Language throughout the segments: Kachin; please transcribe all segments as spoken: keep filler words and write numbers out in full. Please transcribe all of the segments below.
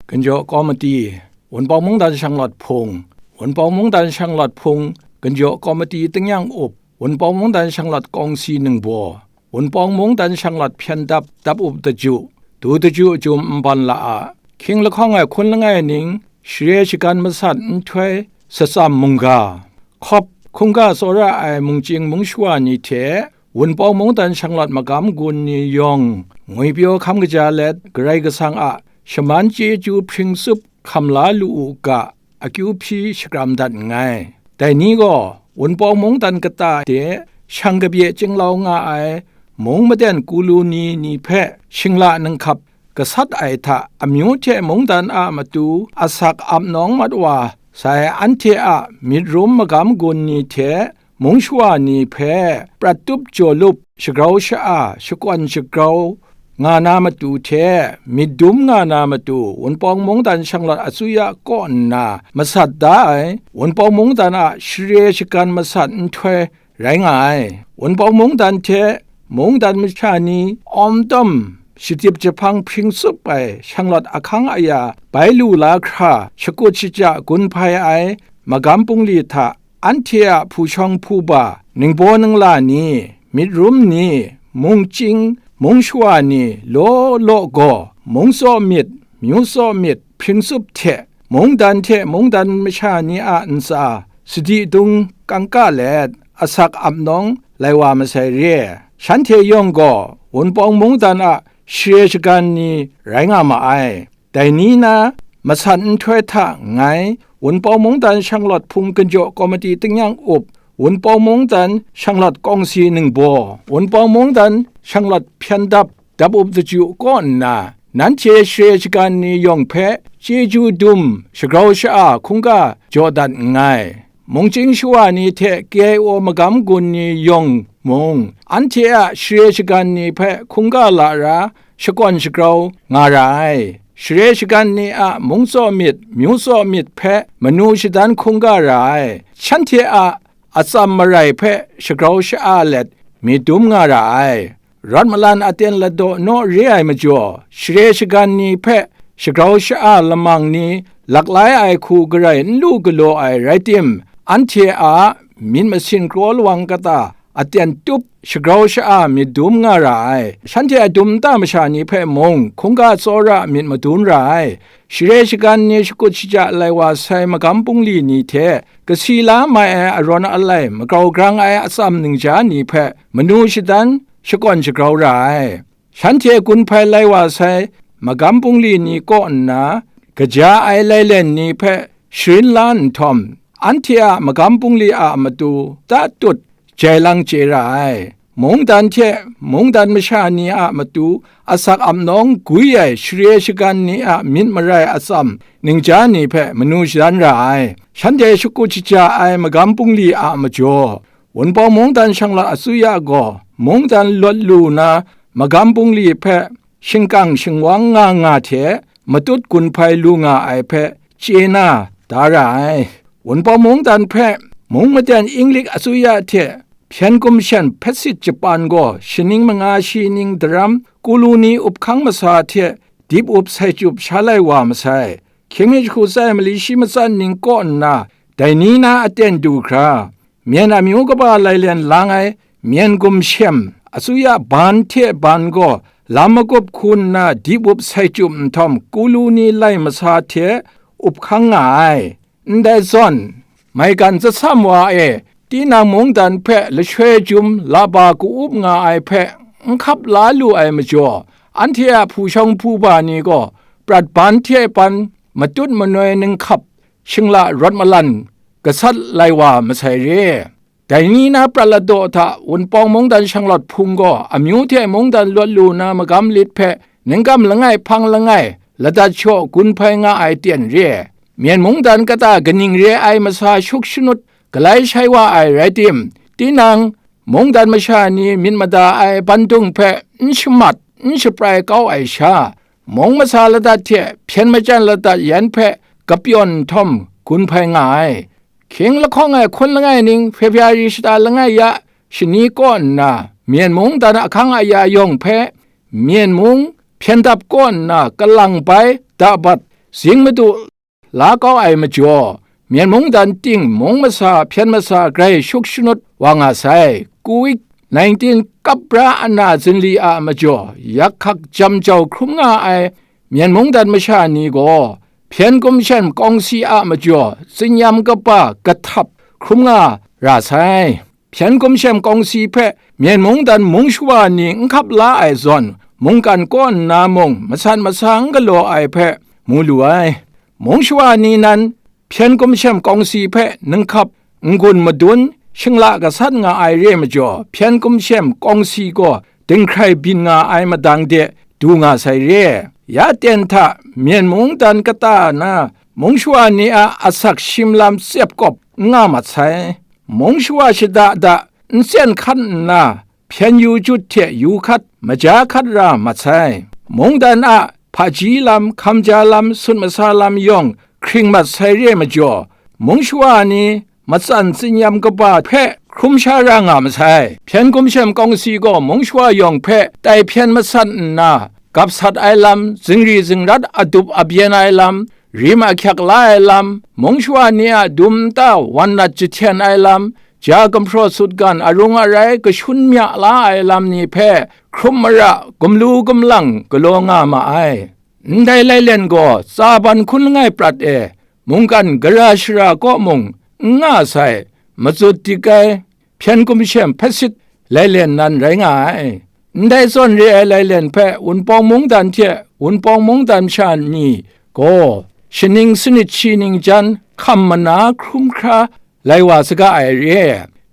Ginjaw Kawmati, Wunpawng Mungdan Shanglawt Hpung, Wunpawng Mungdan Shanglawt Hpung Ginjaw Kawmati Tingnyang Up, Wunpawng Mungdan Shanglawt Kawngsi Ningbaw, Wunpawng Mungdan Shanglawt Hpyen Dap Dap Up Daju, Du Daju Jum Nban La A, Hkying Lahkawng Ai Hkun Langai Ning, Share Shagan Masat Nhtoi Satsam Mungga, Hkawp Hkungga Tsawra Ai Mungchying Mungshawa ni hte, Wunpawng Mungdan Shanglawt Magam Gun ni yawng ngwipyaw hkam kaja let, Karai Kasang a shaman chyeju hpring tsup hkam la lu u ga, akyu hpyi shakram dat nngai. Dai ni gaw Wunpawng Mungdan kata de shang kabye chyinglau nga ai, mung maden kulu ni ni hpe shingla ninghkap gasat ai hta, amyu hte mungdan a matu asak ap nawng mat wa sai anhte a myit rum magam gun ni hte mungshawa ni hpe prat tup jaw lup, shagrau sha-a, shakawn shagrau nga na matu hte myit dum nga na matu, Wunpawng Mungdan Shanglawt Asuya kaw nna masat da ai, Wunpawng Mungdan a Share Shagan Masat Nhtoi rai nga ai. Wunpawng Mungdan hte mungdan masha ni awm tawm shadip jahpang hpring tsup ai shanglawt ahkang aya bai lu la hkra, shakut shaja gun hpai ai magam bungli hta, anhte a hpu shawng hpu ba, ningbaw ningla ni, myit rum ni, mungchying mungshawa ni law law gaw, mung tsaw myit, myu tsaw myit, hpring tsup hte, mungdan hte mungdan masha ni a ntsa sadi dung kangka let, asak ap nawng lai wa masai re. Shanhte yawng gaw Wunpawng Mungdan a Share Shagan ni rai nga ma ai. Dai ni na masat nhtoi hta ngai, Wunpawng Mungdan Shanglawt Hpung Ginjaw Kawmati Tingnyang Up, Wunpawng Mungdan Shanglawt Kawngsi Ningbaw, Wunpawng Mungdan Shanglawt Hpyen Dap Dap Up Daju kaw nna, nanhte Share Shagan ni yawng hpe chyeju dum, shagrau sha-a hkungga jaw dat nngai. Mungchying shawa ni hte K I O magam gun ni yawng mung, anhte a Share Shagan ni hpe hkungga la ra, shakawn shagrau nga ra ai. Share Shagan ni a mung tsaw myit, myu tsaw myit hpe manu shadan hkungga ra ai. Shanhte a atsam marai hpe shagrau sha-a let, myit dum nga ra ai. Rawt malan aten ladaw naw re ai majaw, Share Shagan ni hpe shagrau sha-a lamang ni laklai ai hku garai n lu galaw ai rai tim, anhte a myit masin kraw lawang kata aten tup shagrau sha-a myit dum nga ra ai. Shanhte a dum nta masha ni hpe mung hkungga tsawra myit madun ra ai. Share Shagan ni shakut shaja lai wa sai magam bungli ni hte, kasi la mai ai arawn alai magrau grang ai atsam ningja ni hpe manu shadan shakawn shagrau ra ai. Shanhte gun hpai lai wa sai magam bungli ni kaw nna, kaja ai lailen ni hpe sharin la nhtawm, anhte a magam bungli a matu tatut jai lang chye ra ai. Mungdan hte mungdan masha ni a matu asak ap nawng gwi ai Share Shagan ni a myit marai atsam ningja ni hpe manu shadan ra ai. Shanhte shakut shaja ai magam bungli a majaw, Wunpawng Mungdan Shanglawt Asuya gaw mungdan lawt lu na magam bungli hpe shingkang shingwang nga nga hte matut gun hpai lu nga ai hpe chye na da ra ai. Wunpawng Mungdan hpe mung maten Inglik Asuya hte hpyen gumshem Hpetsit Japan gaw shaning manga shi ning daram kulu ni up hkang masa hte dip up sai chyup sha lai wa masai. Hkying mi jahku tsai mali shi matsat ning kaw nna, dai ni na aten du hkra, Myen amyu kaba lailen lang ai Myen gumshem Asuya ban hte ban gaw lam magup hku nna dip up sai chyup nhtawm, kulu ni lai masa hte up hkang nga ai. Ndai zawn, maigan zatsam wa e, tinang mungdan hpe lashoi jum laba ka-up nga ai hpe n hkap la lu ai majaw, anhte a hpu shawng hpu ba ni gaw prat ban hte ban matut manoi ninghkap shingla rawt malan gasat lai wa masai re. Dai ni na prat ladaw hta Wunpawng Mungdan Shanglawt Hpung gaw amyu hte mungdan lawt lu na magam lit hpe ningkam langai hpang langai ladat shaw gun hpai nga ai ten re. Myen mungdan kata kaning re ai masa shup shanut galai shai wa ai rai tim, tinang mungdan masha ni myit mada ai bandung hpe n shamat, n shaprai kau ai sha, mung masa ladat hte hpyen machyan ladat yan hpe kapyawn nhtawm gun hpai nga ai. Hkying lahkawng ai hkun langai ning February shata langai ya shani kaw nna, Myen mungdan ahkang aya yawng hpe, Myen mung hpyen dap kaw nna kalang bai dabat zing madu la kau ai majaw, Myen mungdan ting mung masa hpyen masa grai shuk shanut wa nga sai. Covid nineteen kap bra ana zinli a majaw, yak hkak jam jau hkrum nga ai Myen mungdan masha ni gaw, hpyen kumshem kawngsi a majaw, tsinyam kaba kahtap hkrum nga ra sai. Hpyen kumshem kawngsi hpe Myen mungdan mung shawa ni n hkap la ai zawn, mungkan kaw nna mung masat masa n galaw ai hpe mu lu ai. Mung shawa ni nan hpyen kumshem kawngsi hpe ninghkap n-gun madun shingla gasat nga ai re majaw, hpyen kumshem kawngsi gaw dinghkrai byin nga ai madang de du nga sai re. Ya ten hta Myen mungdan kata na mung shawa ni a asak shim lam tsep kawp n nga mat sai. Mung shawa shada da n tsen hkat nna, hpyen yu jut hte yu hkat, maja hkat ra mat sai. Mungdan a hpaji lam, hkamja lam, sut masa lam yawng hkring mat sai re majaw, mung shawa ni matsan tsinyam kaba hpe hkrum sha ra nga masai. Hpyen kumshem kawngsi gaw mung shawa yawng hpe tai hpyen masat nna, gap sat ai lam, zingri zingrat adup abyen ai lam, rim ahkyak la ai lam, mung shawa ni a dum nta wan nat jahten ai lam, ja gumhpraw sutgan arung arai kashun mya la ai lam ni hpe hkrum mara gumlu gumlang galaw nga ma ai. Ndai lailen gaw tsa ban hkun langai prat e, mungkan gara shara kaw mung n nga sai, mazut dik ai, hpyen kumshem hpe sit lailen nan rai nga ai. Ndai zawn re ai lailen hpe Wunpawng mungdan hte Wunpawng mungdan masha ni gaw, shaning sanit shi ning jan hkam mana hkrum hkra lai wa saga ai re.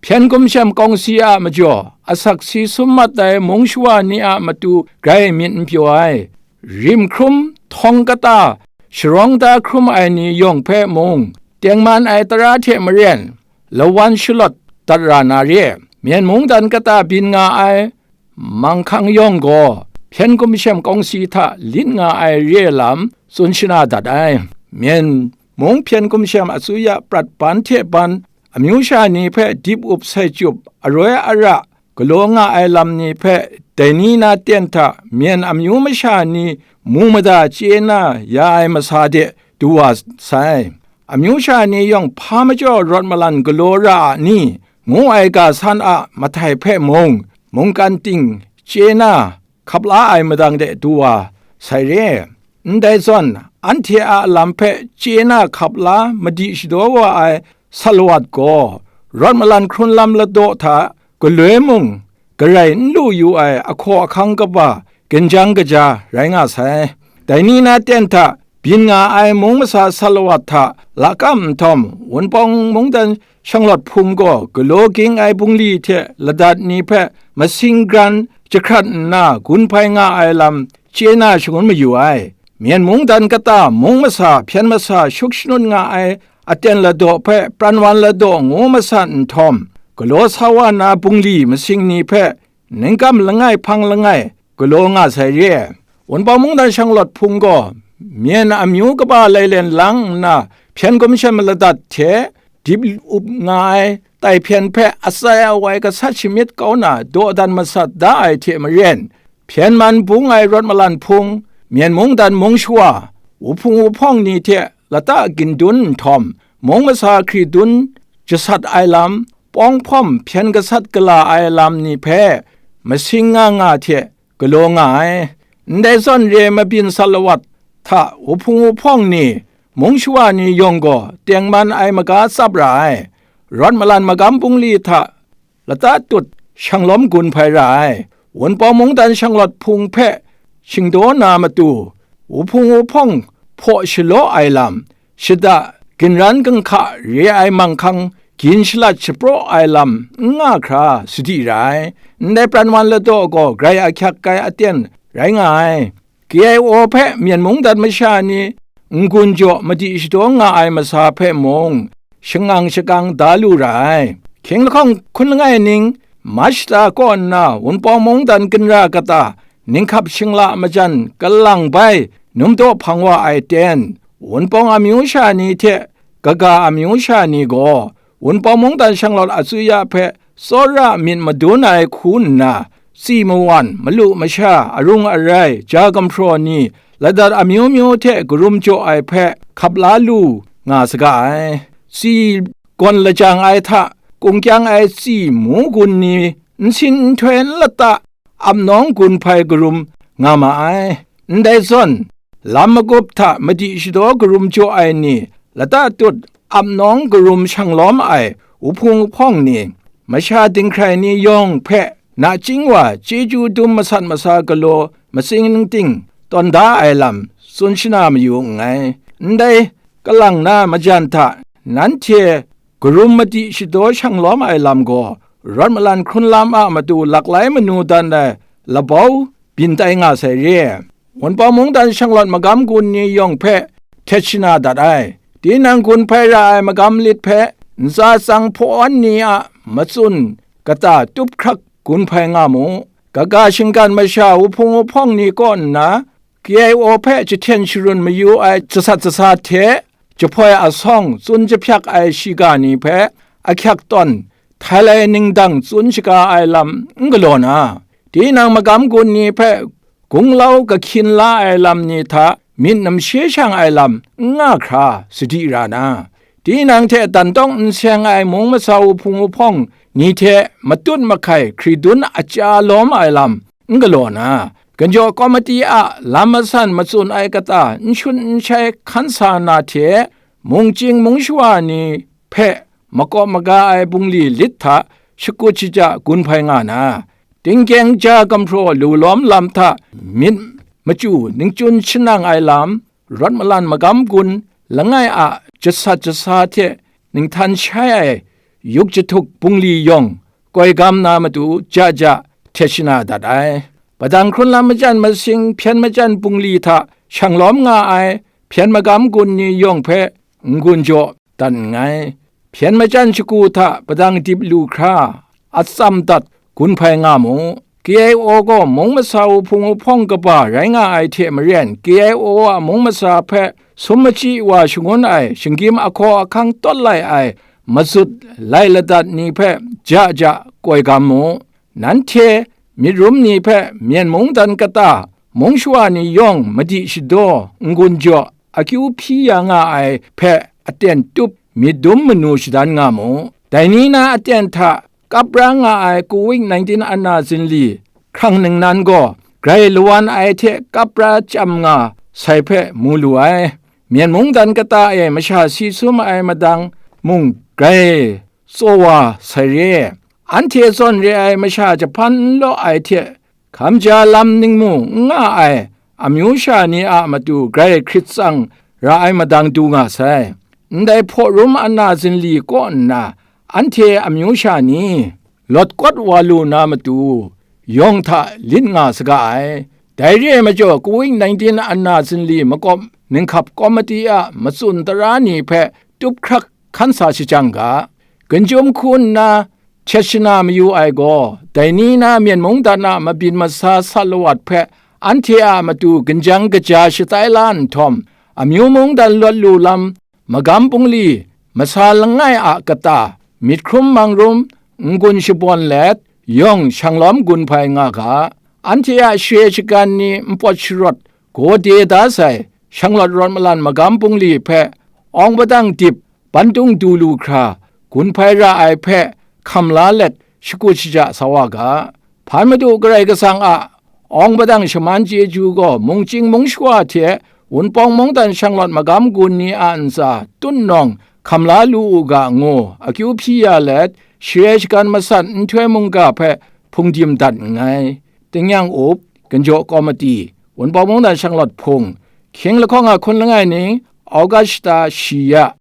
Hpyen kumshem kawngsi a majaw, asak si sum mat ai mung shawa ni a matu grai myit n pyaw ai. Rim hkrum, htawng kata, sharawng da hkrum ai ni yawng hpe mung, tengman ai tara hte maren, lawan shalawt dat ra na re. Myen mungdan kata byin nga ai manghkang yawng gaw, hpyen kumshem kawngsi hta lit nga ai re lam tsun shana dat ai. Myen mung hpyen kumshem asuya prat ban hte ban, amyu sha ni hpe dip up sai chyup, aroi ara galaw nga ai lam ni hpe, dai ni na ten hta myen amyu masha ni mu mada chye na ya ai masa de du wa sai. Amyu sha ni yawng hpa majaw rawt malan galaw ra a ni, ngu ai ga san a mahtai hpe mung, mungkan ting chye na hkap la ai madang de du wa sai re. Ndai zawn, anhte a lam hpe chye na hkap la madi shadaw wa ai Salawat gaw, rawt malan hkrun lam ladaw hta galoi mung garai n lu yu ai ahkaw ahkang kaba ginjang kaja rai nga sai. Dai ni na ten hta byin nga ai mung masa Salawat hta lakam nhtawm, Wunpawng mungdan shanglawt hpung gaw galaw ging ai bungli hte ladat ni hpe masing gran jahkrat nna gun hpai nga ai lam chye na shangun mayu ai. Myen mungdan kata mung masa hpyen masa shuk shanut nga ai aten ladaw hpe pran wan ladaw ngu masat nhtawm, galaw sa wa na bungli masing ni hpe ningkam langai hpang langai galaw nga sai re. Wunpawng mungdan shanglawt hpung gaw, myen amyu kaba lailen lang nna, hpyen gumshem ladat hte dip up nga ai tai hpyen hpe atsai awai gasat shamyit kau na dawdan masat da ai hte maren, hpyen man bung ai rawt malan hpung, myen mungdan mung shawa, wuhpung wuhpawng ni hte lata gindun nhtawm, mung masa hkri dun jasat ai lam, pawng hpawm hpyen gasat gala ai lam ni hpe masing nga nga hte galaw nga ai. Ndai zawn re mabyin Salawat hta wuhpung wuhpawng ni, mung shawa ni yawng gaw tengman ai maga tsap ra ai. Rawt malan magam bungli hta lata tut shanglawm gun hpai ra ai. Wunpawng mungdan shanglawt hpung hpe shingdaw na matu, wuhpung wuhpawng hpaw shalaw ai lam, shada, ginran ginhka re ai manghkang, gin shalat shapraw ai lam n nga hkra sadi ra ai. Ndai pran wan ladaw gaw grai ahkyak ai aten rai nga ai. K I O hpe myen mungdan masha ni n-gun jaw madi shadaw nga ai masa hpe mung, shangang shakang da lu ra ai. Hkying lahkawng hkun langai ning, Mashta kaw nna Wunpawng mungdan ginra kata, ninghkap shingla majan kalang bai num daw hpang wa ai ten, Wunpawng amyu sha ni hte kaga amyu sha ni gaw, Wunpawng mungdan shanglawt asuya hpe tsawra myit madun ai hku nna, tsi mawan, malu masha, arung arai, ja gumhpraw ni, ladat amyu myu hte karum jaw ai hpe hkap la lu nga saga ai. Tsi gawn lajang ai hta kungkyang ai tsi mu gun ni nsin nhtoi n lata ap nawng gun hpai karum nga ma ai. Ndai zawn, lam magup hta madi shadaw karum jaw ai ni, lata tut ap nawng karum shang lawm ai uhpung uhpawng ni, masha dinghkrai ni yawng hpe nachying wa chyeju dum masat masa galaw matsing ting tawn da ai lam tsun shana mayu nngai. Ndai kalang na majan hta nanhte karum madi shadaw shang lawm ai lam gaw, rawt malan hkrun lam a matu laklai manu dan ai labau byin tai nga sai re. Wunpawng mungdan shanglawt magam gun ni yawng hpe htet shana dat ai. Tinang gun hpai ra ai magam lit hpe ntsa tsang hpawn ni a matsun kata tup hkrak gun hpai nga mu. Kaga shinggan masha uhpung uhpawng ni kaw nna, K I O hpe jahten sharun mayu ai jasat jasa hte jahpoi asawng tsun jahpyak ai shiga ni hpe ahkyak tawn htai lai ningdang tsun shaga ai lam n galaw na, tinang magam gun ni hpe gunglau kahkyin la ai lam ni hta myit namshe shang ai lam n nga hkra sadi ra na, tinang hte dan tawng n seng ai mung masa uhpung uhpawng ni hte matut mahkai hkridun aja lawm ai lam n galaw na, Ganjaw Komiti a lam masan matsun ai kata n shut n shai hkan sa na hte, mungchying mungshawa ni hpe makawp maga ai bungli lit hta shakut shaja gun hpai nga na, tingkyeng ja gumhpraw lu lawm lam hta myit machyu ningchyun shanang ai lam, rawt malan magam gun langai a jasat jasa hte ninghtan shai ai yuk jahtuk bungli yawng koi gam na matu ja ja htet shana dat ai. Padang hkrun lam majan masing hpyen majan bungli hta shang lawm nga ai hpyen magam gun ni yawng hpe n-gun jaw dat nngai. Hpyen majan shagu hta padang dip lu hkra, atsam dat gun hpai nga mu. K I O gaw mung masa uhpung uhpawng kaba rai nga ai hte maren, K I O a mung masa hpe sum machyi wa shangun ai shinggyim ahkaw ahkang tawt lai ai mazut lai ladat ni hpe ja ja koi gam mu. Nanhte myit rum ni hpe myen mungdan kata mung shawa ni yawng madi shadaw n-gun jaw akyu hpyi ya nga ai hpe aten tup myit dum manu shadan nga mu. Dai ni na aten hta kap ra nga ai covid nineteen ana zinli hkrang ningnan gaw grai lawan ai hte kap ra chyam nga sai hpe mu lu ai. Myen mungdan kata e masha si sum ai madang mung grai tsaw wa sai re. Anhte zawn re ai masha jahpan n law ai hte hkamja lam ningmu n nga ai amyu sha ni a matu grai hkrit tsang ra ai madang du nga sai. Ndai hpaw rum ana zinli kaw nna anhte amyu sha ni lawt kawt wa lu na matu yawng hta lit nga saga ai. Dai re ai majaw, covid nineteen ana zinli makawp ninghkap komiti a matsun tara ni hpe tup hkrak hkan sa shajang ga, gun chyum hku nna htet shana mayu ai gaw, dai ni na myen mungdan a mabyin masa sa lawat hpe anhte a matu ginjang kaja shatai la nhtawm, amyu mungdan lawt lu lam, magam bungli, masa langai a kata, myit hkrum mang rum, n-gun shabawn let, yawng shanglawm gun hpai nga ga, anhte a share shagan ni npawt sharawt gaw de da sai, shanglawt rawt malan magam bungli hpe, awng padang dip, bantung du lu hkra, gun hpai ra ai hpe hkam la let, shakut shaja sa wa ga. Hpan Madu Karai Kasang a awng padang shaman chyeju gaw mungchying mungshawa hte Wunpawng mungdan shanglawt magam gun ni a ntsa tut nawng hkam la lu u ga ngu akyu hpyi ya let, share shagan masat nhtoi mungga hpe hpungdim dat nngai. Tingnyang up, Ginjaw Komiti, Wunpawng mungdan shanglawt hpung, hkying lahkawng a hkun langai ni, August shata shi ya,